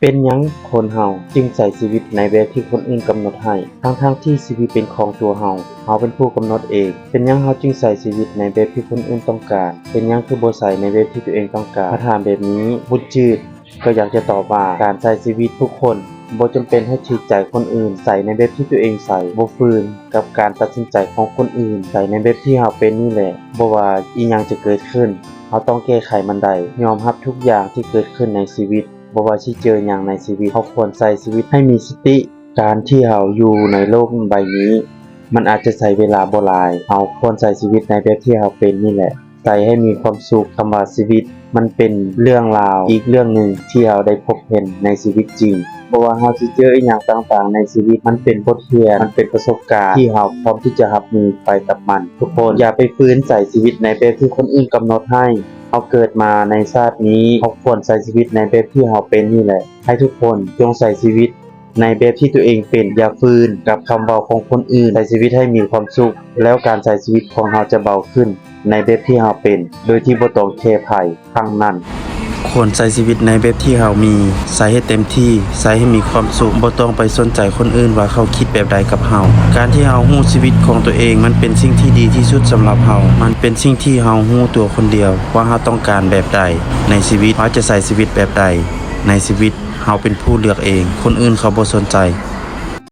ເປັນຫຍັງຄົນເຮົາຈຶ່ງໃຊ້ຊີວິດໃນແບບທີ່ຄົນອື່ນກຳນົດໃຫ້ ທັງໆທີ່ຊີວິດເປັນຂອງຕົວເຮົາ, ເຮົາເປັນຜູ້ກຳນົດເອງ? ເປັນຫຍັງເຮົາຈຶ່ງໃຊ້ຊີວິດໃນແບບທີ່ຄົນອື່ນຕ້ອງການ? ເປັນຫຍັງຄືບໍ່ໃຊ້ໃນແບບທີ່ຕົວເອງຕ້ອງການ? ຖ້າຖາມແບບນີ້ ບຸນຈືດກໍຢາກຈະຕອບວ່າ ການໃຊ້ຊີວິດທຸກຄົນບໍ່ຈຳເປັນໃຫ້ຖືກໃຈຄົນອື່ນ, ໃຊ້ໃນແບບທີ່ຕົວເອງໃຊ້, ບໍ່ຝືນກັບການຕັດສິນໃຈຂອງຄົນອື່ນ, ໃຊ້ໃນແບບທີ່ເຮົາເປັນນີ້ແຫຼະ. ບໍ່ວ່າອີ່ຫຍັງຈະເກີດຂຶ້ນ, ເຮົາຕ້ອງແກ້ໄຂມັນໄດ້, ຍອມຮັບທຸກຢ່າງທີ່ເກີດຂຶ້ນໃນຊີວິດ. ບໍ່ວ່າຊິເຈີຫຍັງໃນຊີວິດ, ເຮົາຄວນໃຊ້ຊີວິດໃຫ້ມີສະຕິ. ການທີ່ເຮົາຢູ່ໃນໂລກໃບນີ້ ມັນອາດຈະໃຊ້ເວລາບໍ່ຫຼາຍ, ເຮົາຄວນໃຊ້ຊີວິດໃນແບບທີ່ເຮົາເປັນນີ້ແຫຼະ, ໃຊ້ໃຫ້ມີຄວາມສຸກ. ຄຳວ່າຊີວິດ ມັນເປັນເລື່ອງລາວອີກເລື່ອງໜຶ່ງທີ່ເຮົາໄດ້ພົບເຫັນໃນຊີວິດຈິງ. ບໍ່ວ່າເຮົາຊິເຈີອີ່ຫຍັງຕ່າງໆໃນຊີວິດ, ມັນເປັນບົດຮຽນ, ມັນເປັນປະສົບການທີ່ເຮົາພ້ອມທີ່ຈະຮັບມືໄປກັບມັນ. ທຸກຄົນຢ່າໄປຝືນໃຊ້ຊີວິດໃນແບບທີ່ຄົນອື່ນກຳນົດໃຫ້. ເຮົາເກີດມາໃນຊາດນີ້, ເຮົາຄວນໃຊ້ຊີວິດໃນແບບທີ່ເຮົາເປັນນີ້ແຫຼະ. ໃຫ້ທຸກຄົນຈົ່ງໃຊ້ຊີວິດໃນແບບທີ່ຕົວເອງເປັນ, ຢ່າຝືນກັບຄຳເວົ້າຂອງຄົນອື່ນ, ໃຊ້ຊີວິດໃຫ້ມີຄວາມສຸກ, ແລ້ວການໃຊ້ຊີວິດຂອງເຮົາຈະເບົາຂຶ້ນໃນແບບທີ່ເຮົາເປັນ, ໂດຍທີ່ບໍ່ຕ້ອງແຄໃຜທັງນັ້ນ. ຄວນໃຊ້ຊີວິດໃນແບບທີ່ເຮົາມີ, ໃຊ້ໃຫ້ເຕັມທີ່, ໃຊ້ໃຫ້ມີຄວາມສຸກ, ບໍ່ຕ້ອງໄປສົນໃຈຄົນອື່ນວ່າເຂົາຄິດແບບໃດກັບເຮົາ. ການທີ່ເຮົາຮູ້ຊີວິດຂອງຕົວເອງ, ມັນເປັນສິ່ງທີ່ດີທີ່ສຸດສຳລັບເຮົາ. ມັນເປັນສິ່ງທີ່ເຮົາຮູ້ຕົວຄົນດຽວວ່າເຮົາຕ້ອງການແບບໃດໃນຊີວິດ, ເຮົາຈະໃຊ້ຊີວິດແບບໃດໃນຊີວິດ. ເຮົາເປັນຜູ້ເລືອກເອງ, ຄົນອື່ນເຂົາບໍ່ສົນໃຈ.